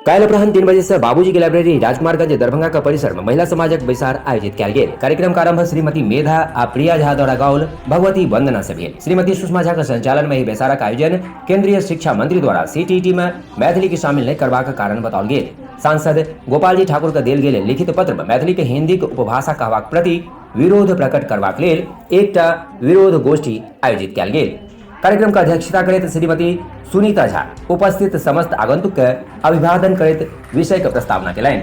काल्हि अपराह्न 3 बजे से बाबूजी के लाइब्रेरी राजकुमारगंज दरभंगा के परिसर में महिला समाजक बैसार आयोजित कयल गेल। कार्यक्रम के आरंभ श्रीमती मेधा आ प्रिया झा द्वारा गाओल भगवती वंदना से भेल। श्रीमती सुषमा झा के संचालन में एहि बैसारक आयोजन केंद्रीय शिक्षा मंत्री द्वारा सीटीईटी में मैथिली के शामिल नहि करबाक कारण बताओल गेल। सांसद गोपालजी ठाकुर के देल गेल लिखित पत्र में मैथिली के हिंदी के उपभाषा कहबाक प्रति विरोध प्रकट करबाक लेल एकटा विरोध गोष्ठी आयोजित कयल गेल। कार्यक्रम के अध्यक्षता करैत श्रीमती सुनीता झा उपस्थित समस्त आगंतुक के अभिवादन करैत विषय के प्रस्तावना केलनि।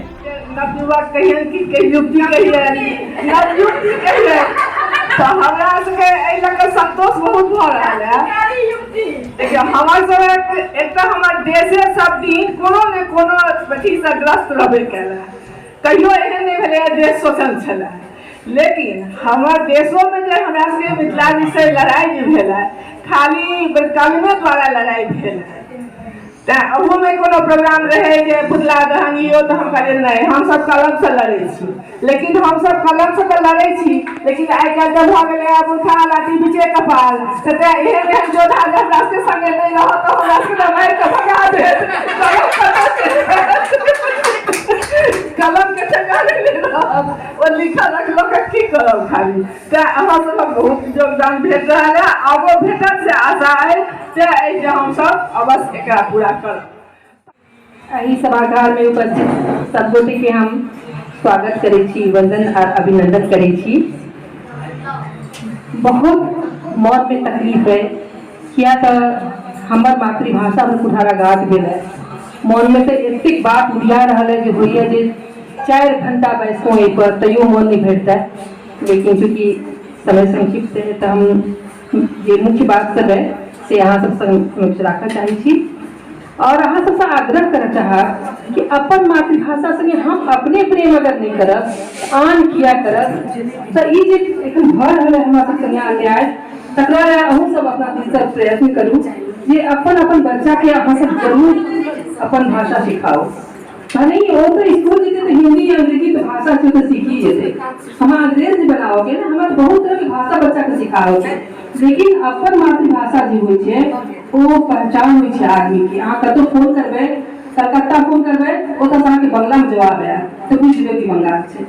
नवयुवक कहियन कि युवती कहियन, नवयुवती कहियन, तऽ हमरा सबके एहि लऽ कऽ संतोष बहुत भऽ रहल है। देखियौ, हमर सबक एक तऽ हमर देशे सब दिन कोनो ने कोनो अथीसँ ग्रस्त रहबे कयल है। कहियो एहन नहि भेलैए देश स्वतंत्र छलै, लेकिन हमर देशोमे जे हमरा सबके मिथिला विषय लड़ाइ जे भेलै, खाली कलमे द्वारा लड़ाइ भेल है। तेँ अहूमे कोनो प्रोग्राम रहै जे पुतला दहन इहो, तऽ हम कहलियै नहि, हमसब कलमसँ लड़ै छी। लेकिन हमसब कलमसँ तऽ लड़ै छी, लेकिन आइ काल्हि तऽ भऽ गेलै मूर्खा लाठी बिचे कपाल। तऽ तेँ एहन एहन योद्धा जे हमरा सबके संगे नहि रहत तऽ हमरा सबके तऽ मारि कऽ भगा देत। कलम कतऽ चलि जायत? कलमके ठेकाने नहि रहत। ओ लिखल रखलो के की करब खाली। तेँ अहाँ सबक बहुत योगदान भेट रहल है, आगो भेटत से आशा अइ। तेँ अइ जे हमसब अवश्य एकरा पूरा करब। एहि सभागार में उपस्थित सब गोटे के हम स्वागत करै छी, वंदन और अभिनंदन करै छी। बहुत मन में तकलीफ है, किया तऽ हमर मातृभाषा में कुठाराघात भेल है। मन में तऽ एतेक बात उड़िया रहल है जे होइए जे 4 घंटा बैसो एहि पर तैयो मन नहीं भेटता। लेकिन चूँकि समय संक्षिप्त है तऽ हम जे मुख्य बात सब है से अहाँ सब समक्ष राखऽ चाहै छी और अहाँ सबसँ आग्रह करऽ चाहब कि अपन मातृभाषा संगे हम अपने प्रेम अगर नहीं करब तऽ आन किया करब? तऽ ई जे एखन भऽ रहल है हमरा सब संगे अन्याय, तकरा लए अहूँ सब अपना दिससँ प्रयत्न करू जे अपन अपन बच्चाके अहाँ सब जरूर अपन भाषा सिखाउ। भले ही ओ तऽ स्कूल जेतै तऽ हिंदी या अंग्रेजी तऽ भाषा छै तऽ सीखी जेतै। हमरा अंग्रेज नहि बनाबऽके ने, हमरा बहुत तरहके भाषा बच्चाके सिखाबऽके, लेकिन अपन मातृभाषा जे होइ छै ओ पहचान होइ छै आदमीके। अहाँ कतहु फोन करबै, कलकत्ता फोन करबै, ओतऽसँ अहाँके बंगलामे जवाब आयत तऽ बुझि जेबै कि बंगाल छै।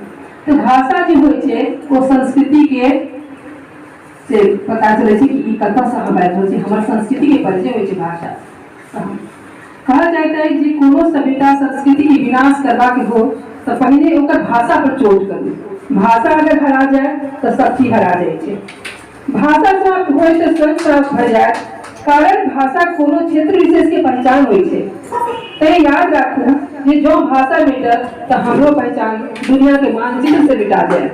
तऽ भाषा जे होइ छै ओ संस्कृतिके से पता चलै छै कि ई कतऽसँ हम आबि रहल छी। हमर संस्कृतिके परिचय होइ छै भाषा। कहल जाइत अछि जे कोनो सभ्यता संस्कृतिके विनाश करबाक हो तऽ पहिने ओकर भाषा पर चोट करू। भाषा अगर हरा जाय तऽ सब चीज हरा जाइ छै। भाषा समाप्त होय तऽ स्वयं समाप्त भऽ जायत, कारण भाषा कोनो क्षेत्र विशेषके पहचान होइ छै। तैं याद राखू जे जँ भाषा मिटत तऽ हमरो पहचान दुनियाके मानचित्र से मिटा जायत।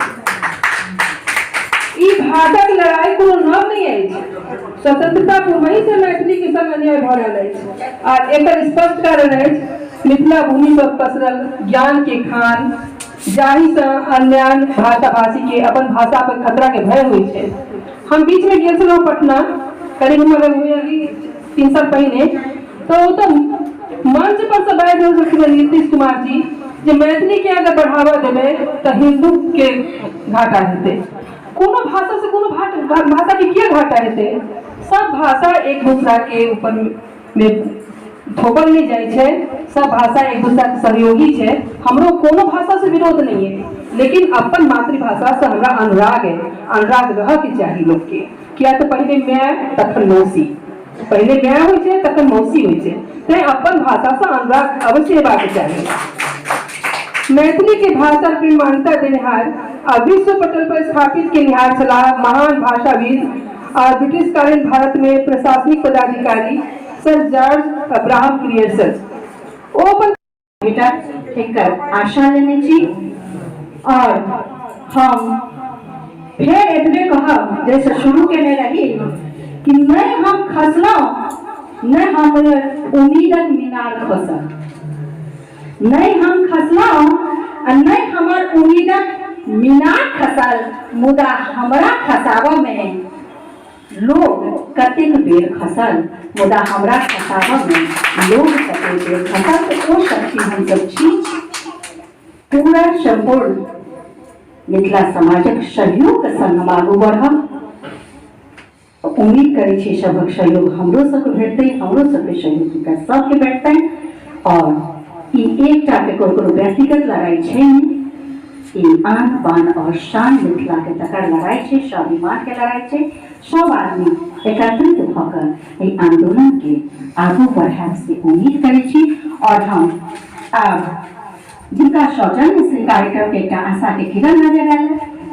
ई भाषाक लड़ाई कोनो नव नहि अछि। स्वतंत्रता पूर्वहि से मैथिली के संग अन्याय भऽ रहल अछि आ एकर स्पष्ट कारण अछि मिथिला भूमि पर पसरल ज्ञान के खान, जाहि सँ अन्यान्य भाषा भाषी के अपन भाषा पर खतरा के भय होइ छै। हम बीच में गेल छलहुँ पटना, करीब हमर होइए 3 साल पहिने, तऽ ओतऽ मंच पर से बाजि रहल छलखिन नीतीश कुमार जी जे मैथिली के अगर बढ़ावा देबै तऽ हिंदू के घाटा हेतै। कोनो भाषा से कोनो भाषा के किया घाटा हेतै? सब भाषा एक दूसरा के ऊपर में थोपल नहीं जाइ छै, सब भाषा एक दूसरा के सहयोगी छै। हमरो कोनो भाषा से विरोध नहीं है, लेकिन अपन मातृभाषा से हमरा अनुराग है। अनुराग रह के चाही लोग के, किया तऽ पहिले माय तखन मौसी, पहिले माय होइ छै तखन मौसी होइ छै। तैं अपन भाषासँ अनुराग अवश्य हेबाक चाही। मैथिली के भाषा प्रेम मान्यता देनिहार आ विश्व पटल पर स्थापित केनिहार छलाह महान भाषाविद आ ब्रिटिशकालीन भारत में प्रशासनिक पदाधिकारी सर जॉर्ज अब्राहम ग्रियर्सन। ओ अपन भेटत एकर आशा लेने छी और हम फेर एतबे कहब जैसे शुरू केने रही कि नहि हम खसलहुँ, नहि हमर उम्मीदक मीनार खसल, नहि हम खसलहुँ आ नहि हमर उम्मीदक मीनार खसल, मुदा हमरा खसाबऽमे लोग कतेक बेर खसल, मुदा हमरा खसाबऽमे लोग कतेक बेर खसल। तऽ ओ शक्ति हमसब छी। पूरा सम्पूर्ण मिथिला समाजक सहयोगके संग हम आगू बढ़ब। उम्मीद करै छी सभक सहयोग हमरो सबके भेटतै, हमरो सबके सहयोग हुनका सबके भेटतनि। और ई एकटा केकरो व्यक्तिगत लड़ाइ छै नहि, ई आन बान आओर शान मिथिलाके तकर लड़ाइ छै, स्वाभिमानके लड़ाइ छै। सब आदमी एकत्रित भऽ कऽ एहि आन्दोलनके आगू बढ़ायब से उम्मीद करै छी। आओर हम आब जिनका सौजन्य से कार्यक्रमके एकटा आशाके किरण नजर आयल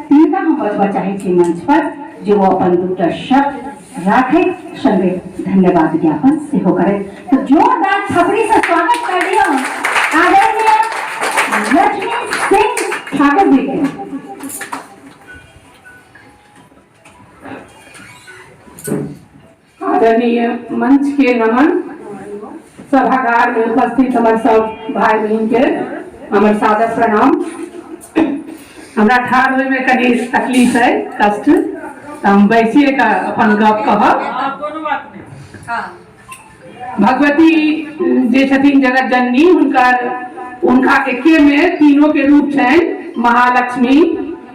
तिनका हम बजबऽ चाहै छी मंच पर जे ओ अपन दूटा शब्द राखैत संगे धन्यवाद ज्ञापन सेहो करैत। तऽ जोरदार थपड़ी से स्वागत कर दियौ आदरणीय लक्ष्मी सिंह ठाकुर जी के। आदरणीय मंच के नमन, सभागार में उपस्थित हमर सब भाई बहिन के हमर सादर प्रणाम। हमरा ठाढ़ होय में कनी तकलीफ है, कष्ट, तऽ हम बैसिए कऽ अपन गप कहब। भगवती जे छथिन जगत जननी, हुनकर हुनका एके में तीनों के रूप छनि, महालक्ष्मी,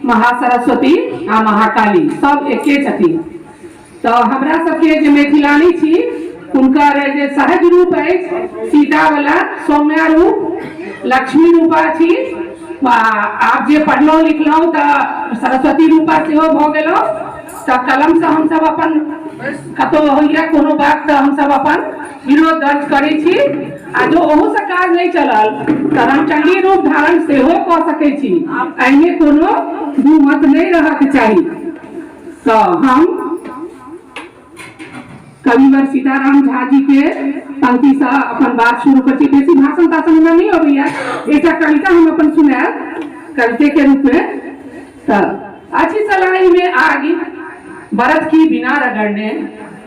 महासरस्वती आ महाकाली, सब एके छथिन। तऽ हमरा सबके जे मैथिलानी छी हुनकर जे सहज रूप अछि सीतावला सौम्या रूप, लक्ष्मी रूपा छी। आब जे पढ़लहुँ लिखलहुँ तऽ सरस्वती रूपा सेहो भऽ गेलहुँ। तऽ कलमसँ हमसब अपन कतहु होइए कोनो बात तऽ हमसब अपन विरोध दर्ज करै छी, आ जो ओहूसँ काज नहि चलल तऽ रामचंडी रूप धारण सेहो कऽ सकै छी। एहिमे कोनो दू मत नहि रहक चाही। तऽ हम कविवर सीताराम झा जी के पंक्तिसँ अपन बात शुरू करै छी। बेसी भाषण ताषण हमरा नहि अबैया, एकटा कविता हम अपन सुनायब कविते के रूप में। तऽ अछि सलाई में आगि बरत की बिना रगड़ने,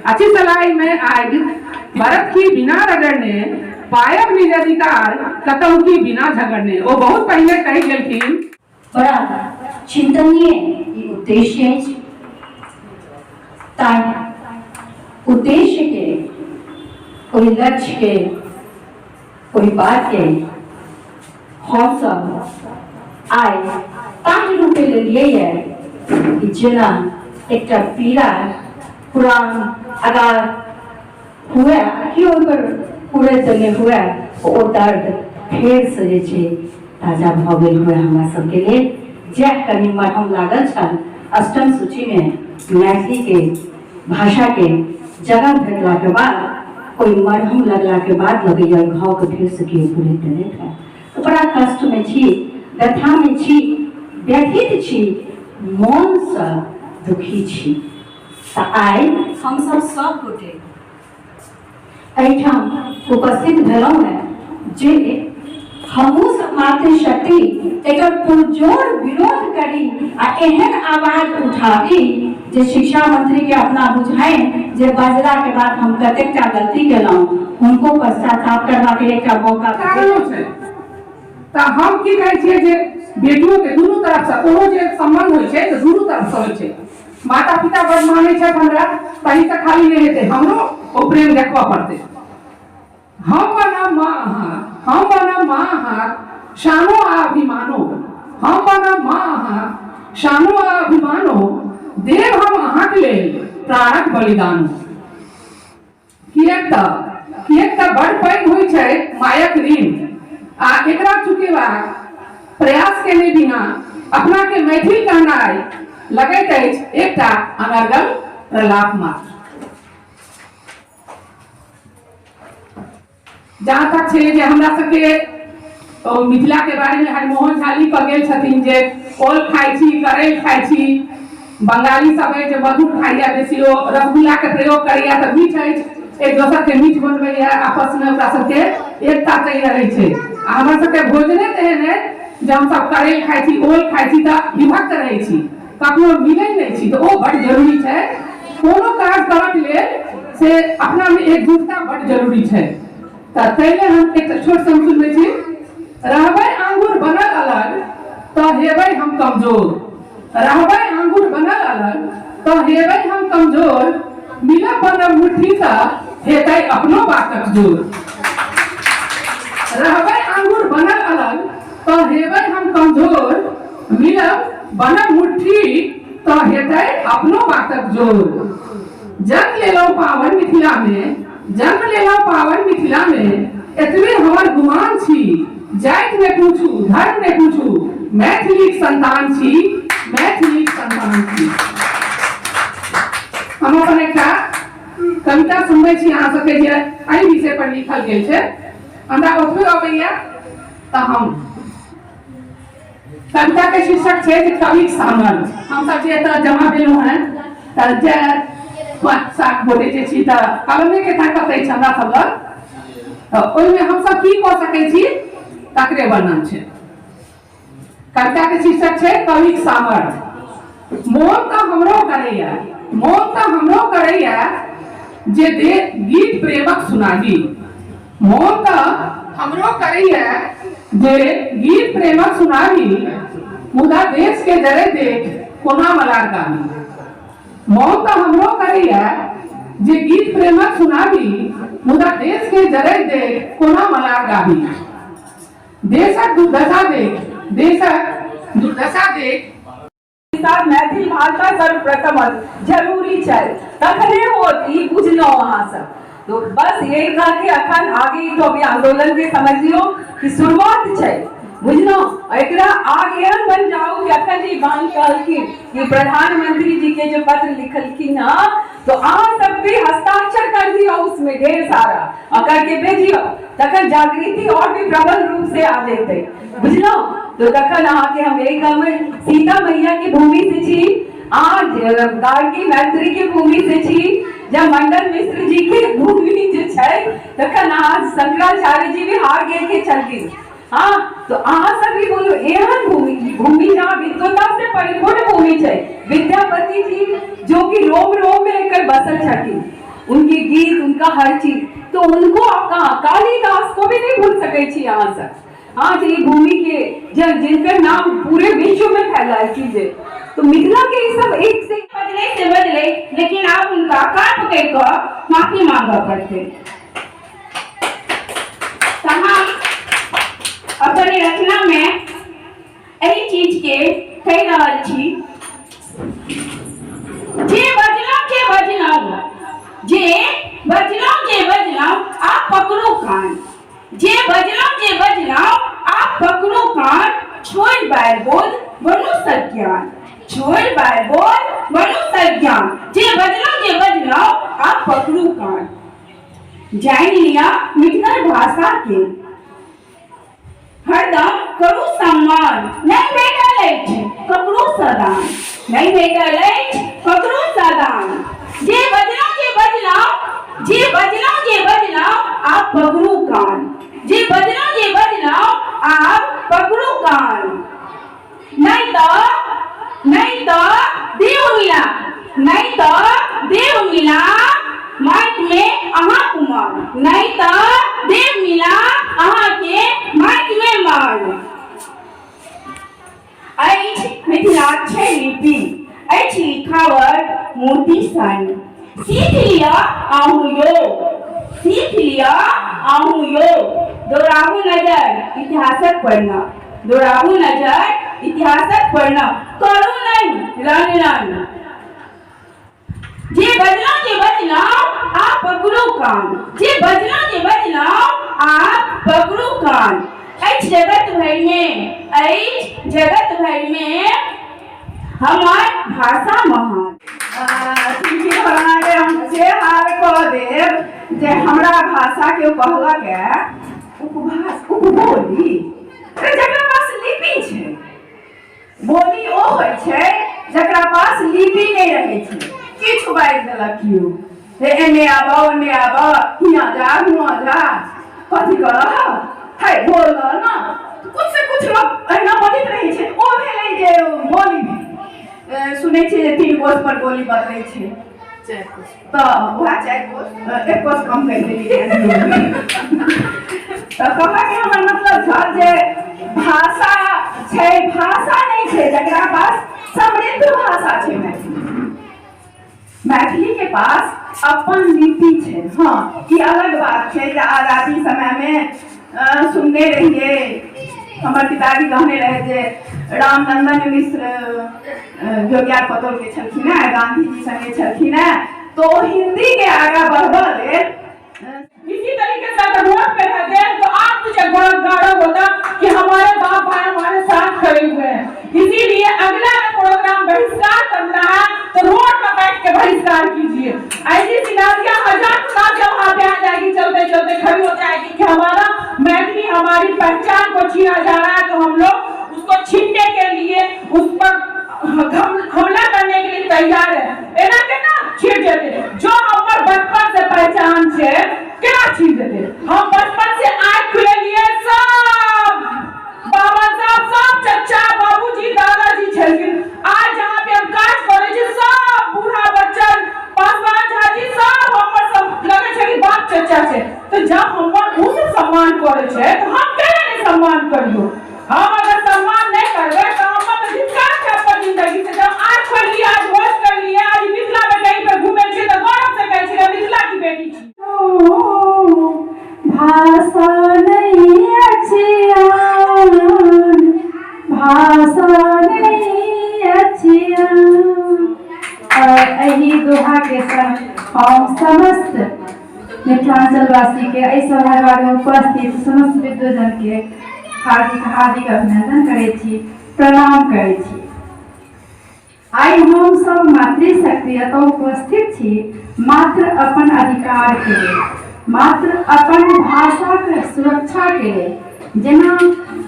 अछि सलाई में आगि बरत की बिना रगड़ने, पायब निज अधिकार कतहु की बिना झगड़ने। ओ बहुत पहिने कहि गेलखिन। बड़ा चिंतनीय ई उद्देश्य अछि, ताहि उद्देश्य के, ओहि लक्ष्य के, ओहि बात के हमसब आइ ताहि रूपे लेलियै कि जेना एकटा पीड़ा पुरान अगर हुए कि ओहिपर कुरैत देने हुए, ओ दर्द फेरसँ जे छै ताजा भऽ गेल हुए हमरा सबके लेल। जएह कनि मरहम लागल छल अष्टम सूचीमे मैथिलीके भाषाके जगह भेटलाके बाद, ओहि मरहम लगलाके बाद लगैए ओहि घावके फेरसँ केओ कुरैत देने हुए। तऽ बड़ा कष्टमे छी, व्यथामे छी, व्यथित छी, मोनसँ दुखी छी। तऽ आइ हमसब सब गोटे एहिठाम उपस्थित भेलहुँ हेँ जे हमहूँ सब मातृशक्ति एकर पुरजोर विरोध करी आ एहन आवाज उठाबी जे शिक्षा मंत्री के अपना बुझाइन जे बजला के बाद हम कतेकटा गलती केलहुँ, हुनको पश्चाताप करबाक एकटा मौका कारणो छै। तऽ हम की कहै छियै जे बेटियों के दुनू तरफसँ कोनो जे सम्बन्ध होइ छै तऽ दुनू तरफसँ होइ छै। माता पिता बड़ मानै छथि हमरा, ताहिसँ खाली नहि हेतै, हमरो ओ प्रेम देखबऽ पड़तै। हम बनब माँ अहाँ, हम बनब माँ अहाँ शानो आ अभिमानो, हम बनब माँ अहाँ शानो आ अभिमानो, देव हम अहाँके लेल प्राणक बलिदानो। किएक तऽ बड़ पैघ होइ छै मायक ऋण, आ एकरा चुकेबाक प्रयास केने बिना अपनाके मैथिल कहनाइ लगैत अछि एकटा अनर्गल प्रलाप मात्र। जहाँ तक छै जे हमरा सबके मिथिला के बारे में हरिमोहन झा लिख कऽ गेल छथिन जे ओल खाइ छी, करैल खाइ छी, बंगाली सब अछि जे मधुर खाइया बेसी, ओ रसगुल्ला के प्रयोग करैया, तऽ मीठ अछि, एक दोसर के मीठ बनबैया, आपस में ओकरा सबके एकता तय रहै छै। आ हमरा सबके भोजने तेहन अछि जे हमसब करैल खाइ छी, ओल खाइ छी, तऽ विभक्त रहै छी, कखनो मिलै नहि छी। तऽ ओ बड्ड जरूरी छै कोनो काज करऽके लेल से अपनामे एकजुटता बड्ड जरूरी छै। तऽ ताहि हम एक छोट सन सुनबै छी। रहबै आंगुर बनल अलग तऽ हेबै हम कमजोर, रहबै आंगुर बनल अलग तऽ हेबै हम कमजोर, मिलब बनब मुट्ठी तऽ हेतै अपनो बातक जोर। रहबै आंगुर बनल अलग तऽ हेबै हम कमजोर, मिलब बनब मुट्ठी तऽ हेतै अपनो बातक जोर। जन्म लेलहुँ पावन मिथिलामे, जन्म लेलहुँ पावन मिथिलामे, एतबे हमर गुमान छी, जाति ने पूछू धर्म ने पूछू, मैथिलीक संतान छी, मैथिलीक संतान छी। हम अपन एकटा कविता सुनबै छी अहाँ सबके जे एहि विषय पर लिखल गेल छै। हमरा ओतबे अबैया तऽ हम कविता के शीर्षक छै जे कविक सामर्थ्य। हमसब जे एतऽ जमा भेलहुँ हेँ तऽ जे 5-7 गोटे जे छी तऽ कलमे के ताकत अछि हमरा सब लग, तऽ ओहिमे हमसब की कऽ सकै छी तकरे वर्णन छै। कविता के शीर्षक छै कविक सामर्थ्य। मोन तऽ हमरो करैया, मोन तऽ हमरो करैया जे दे गीत प्रेमक सुनाबी। मोन तऽ हमरो करैया जे गीत प्रेमक सुनाबी, मुदा देश के जरे देख कोना मलार गाबी। मोन तऽ हमरो करैया जे गीत प्रेमक सुनाबी, मुदा देश के जरे देख कोना मलार गाबी। देशक दुर्दशा देख, देशक दुर्दशा देख साथ मैथिल भाषा सर्वप्रथम जरूरी छै, तखने होत, ई बुझलहुँ अहाँ सब। तो बस यही कह के अखन आगे तो अभी आंदोलन के समझियो कि शुरुआत छै, बुझलहुँ। एकरा आगे एहन बन जाओ कि अखन जे बहन कहलखिन कि प्रधानमंत्री जी के जो पत्र लिखलखिन हँ, तो अहाँ सब भी हस्ताक्षर कर दियो उसमें ढेर सारा और करके भेजियो, तखन जागृति और भी प्रबल रूप से आ जेतै, बुझलहुँ। तो तखन अहाँके हम यही कहबै, सीता मैया के भूमि से छी अहाँ, गार्गी मैत्री के भूमि से छी, जब मंडन मिश्र जी के भूमि जे छै, तखन अहाँ शंकराचार्य जी भी हार गेल के छलखिन। हाँ, तो अहाँ सब भी बोलू, एहन भूमि, भूमि जहाँ विद्वता से परिपूर्ण भूमि छै, विद्यापति जी जो कि रोम रोम में एकर बसल छथिन, उनके गीत, उनका हर चीज, तो उनको आप कहाँ, कालिदास को भी नहीं भूल सकै छी अहाँ सब। हाँ, जे ई भूमि के जिनकर नाम पूरे विश्व में फैला चीज है, तो मिथिला के ई सब एक से बजलै से बजलै, लेकिन आब हुनका कान पकड़ि कऽ माफी मांगऽ पड़तै। तऽ हम अपन रचनामे एहि चीजके कहि रहल छी। जे बजलहुँ जे बजलहुँ, जे बजलहुँ जे बजलहुँ, आब पकड़ू कान। जे बजलहुँ जे बजलहुँ, आब पकड़ू कान, छोड़ि बारि बोध बनू सज्ञान, छोड़ि बारि बोध बनू सज्ञान। जे बजलहुँ जे बजलहुँ, आब पकड़ू कान। जानि लिअ मिथिला भाषा के, हरदम करू सम्मान। नहि भेटल अछि ककरो सदान, नहि भेटल अछि ककरो सदान। जे बजलहुँ जे बजलहुँ, जे बजलहुँ जे बजलहुँ, आब पकड़ू कान। जे बजलहुँ जे बजलहुँ, आब पकड़ू कान। नहि तऽ, नहि तऽ देव मिला, नहि तऽ देव मिला माटिमे अहाँ कुमार, नहि तऽ देव मिला अहाँके माटिमे मार। अछि मिथिलाक्षर लिपि, अछि लिखावट मोती सन, सीख लिअ अहूँ यौ, सीख लिअ अहूँ यौ। दौड़ाबू नजर इतिहासक पढ़ना, दौड़ाबू नजर इतिहासक पढ़ना, करू नहि रन रन। जे बजलहुँ जे बजलहुँ, आ पकड़ू कान। जे बजलहुँ जे बजलहुँ, आ पकड़ू कान। अछि जगत भरिमे, अछि जगत भरिमे हमर भाषा महान। अहाँके हम से हाल कऽ देब जे हमरा भाषा के कहलक है उपभाषा, उपबोली। जकरा पास लिपि छै, बोली ओ होइ छै जकरा पास लिपि नहि रहै छै। किछु बाजि देलक केओ, हे एने आबऽ ओने आबऽ, हियाँ जा हुआँ जा, कथी करऽ है बोल ने, कुछ से कुछ लोक एहिना बजैत रहै छै। ओ भेलै जे बोली भेलै। सुनै छियै जे 3 कोस पर बोली बदलै छै, तऽ वएह 4 कोस, 1 कोस कम कहि देलियै। तऽ कहऽके हमर मतलब छल जे भाषा छै, भाषा नहि छै जकरा पास समृद्ध भाषा छै। मैथिली, मैथिली के पास अपन लिपि छै। हाँ, ई अलग बात छै जे आजादी समयमे सुनने रहियै, हमर पिताजी कहने रहै जे रामनंदन मिश्र जोगिया पतोल के छलखिन हेँ, गांधी जी संगे छलखिन हेँ, तो हिंदी के आगाँ बढ़बऽ लेल इसी तरीके से अगर रोड पे रहते हैं तो आज मुझे गौरव होता कि हमारे बाप भाई हमारे साथ खड़े हुए हैं। इसीलिए अगला प्रोग्राम बहिष्कार करना है तो रोड पर बैठ के बहिष्कार कीजिए। ऐसी सी नाजिया, हजार नाजिया वहां पे आ जाएगी, चलते चलते खड़ी हो जाएगी कि हमारा मैथिली, हमारी पहचान को छीना जा रहा है, तो हम लोग उसको छीनने के लिए, उस पर हमला करने के लिए तैयार है। एना केना छीन जेतै? जो हमर बचपन से पहचान छै, केना छीन जेतै? हम बचपन से आँख खुलेलिए, सब बाबा साहब, सब चचा, बाबूजी, दादाजी छलखिन। आज जहाँ पे हम काज करै छी, सब बूढ़ा बच्चन, पासवान, झाजी, सब हमर सब लगे छै कि बाप चचा छै। तो जब हमर उ सब सम्मान करै छै तऽ हम केना नहि सम्मान करियौ? हम अगर सम्मान नहि करबै तऽ हमर तऽ धिक्कार छै अपन जिंदगी से। जब आँख खोललिए, आज होश कर लिए, आज मिथिला में कहीं पे घूमे छियै तऽ गौरव से कहै छियै, मिथिला की बेटी छी। भाषा नहीं अछि आन, भाषा नहीं अछि आन। और एहि दोहा के संग हम समस्त मिथिलांचलवासी के, एहि सभागार में उपस्थित समस्त विद्वजन के हार्दिक हार्दिक अभिनंदन करै छी, प्रणाम करै छी। आइ हम सब मातृशक्ति एतऽ उपस्थित छी मात्र अपन अधिकारके लेल, मात्र अपन भाषाके सुरक्षाके लेल। जेना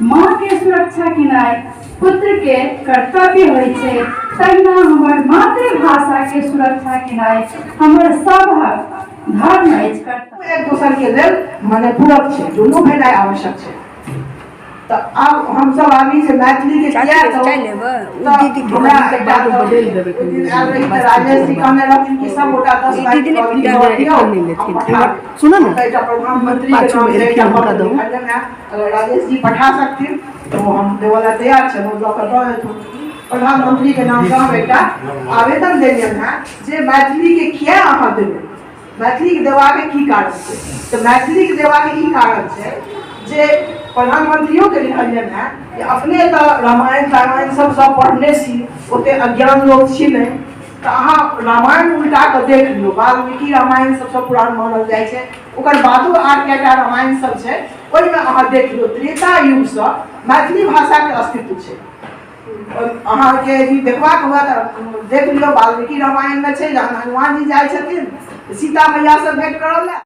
माँके सुरक्षा केनाइ पुत्रके कर्तव्य होइ छै, तहिना हमर मातृभाषाके सुरक्षा केनाइ हमर सभक धर्म अछि, कर्तव्य। एक दोसर के लेल मने पूरक छै, दुनू भेनाइ आवश्यक छै। तऽ आब हमसब आबी जे मैथिली के किया तऽ हमरा एकटा आयल रही तऽ राजेश जी कहने रहथिन कि सब गोटा 10 लाख सुनऽ ने। एकटा प्रधानमंत्री के नाम से एकटा पत्र लिखल है। अगर राजेश जी पठा सकथिन तऽ ओ हम देबऽ लए तैयार छलहुँ, लऽ कऽ दऽ देथुन। प्रधानमंत्री के नाम से हम एकटा आवेदन देलियनि हेँ जे मैथिली के किया अहाँ देबै, मैथिलीके देबाके की कारण छै। तऽ मैथिलीके देबाके ई कारण छै जे प्रधानमंत्रियोके लिखलियनि हेँ जे अपने तऽ रामायण तामायण सब सब पढ़ने छी, ओते अज्ञान लोक छी नहि, तऽ अहाँ रामायण उल्टा कऽ देख लियौ। वाल्मीकि रामायण सबसँ पुरान मानल जाइ छै, ओकर बादो आर कएटा रामायण सब छै, ओहिमे अहाँ देख लियौ त्रेता युगसँ मैथिली भाषाके अस्तित्व छै। अहाँके यदि देखबाक हुए तऽ देख लियौ, वाल्मीकि रामायणमे छै जहन हनुमान जी जाइ छथिन सीता मैयासँ भेंट करऽ लए।